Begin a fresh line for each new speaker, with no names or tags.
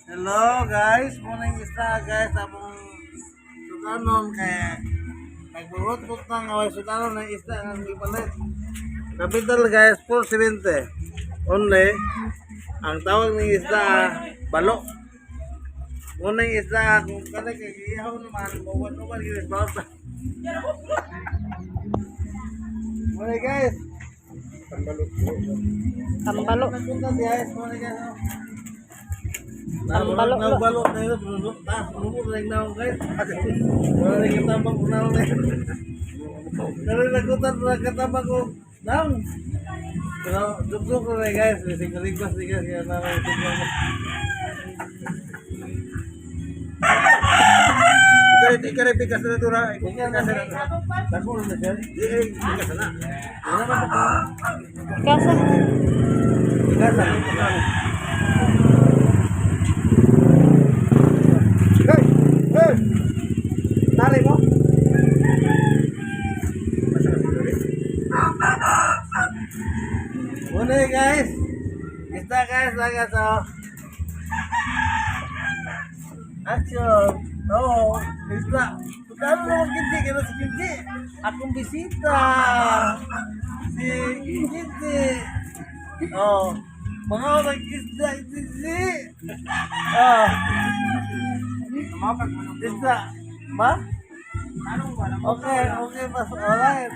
Hello guys, morning isda guys, among sudanon kay nagbuot-buot na nga way sudanon ng isda nga gipalit. Capital guys, 470. Only ang tawag ng isda, balo. Unang isda kung kanay kay gihaw naman, mauwan-uwan gyud bawta. Morning guys.
Tambalo.
Tambalo.
Nagpunta guys, morning guys. Oh.
Tambalo.
Nagbalo na yun, lubog na yung naong guys. Wala rin katabang ko naong na yun. Pero nagkutan na katabang ko naong. Pero dugdug ko na guys, bisig maligwas ni guys, kaya naman ito ko.
Ikaw bigas na dura.
Ikaw na sir. Dako na sir.
Di eh, bigas na.
Wala na ba?
Kasa.
Bigas na.
Hey! Hey! Tali mo?
Muna guys. Isda guys, laga so. Action. Oo, isda. Pagkano naman kinti, kaya si Kinti. Akong bisita. Si Kinti. Oh, mga orang isda, Kinti. Oh. Isda. Ma? Okay, mas alright.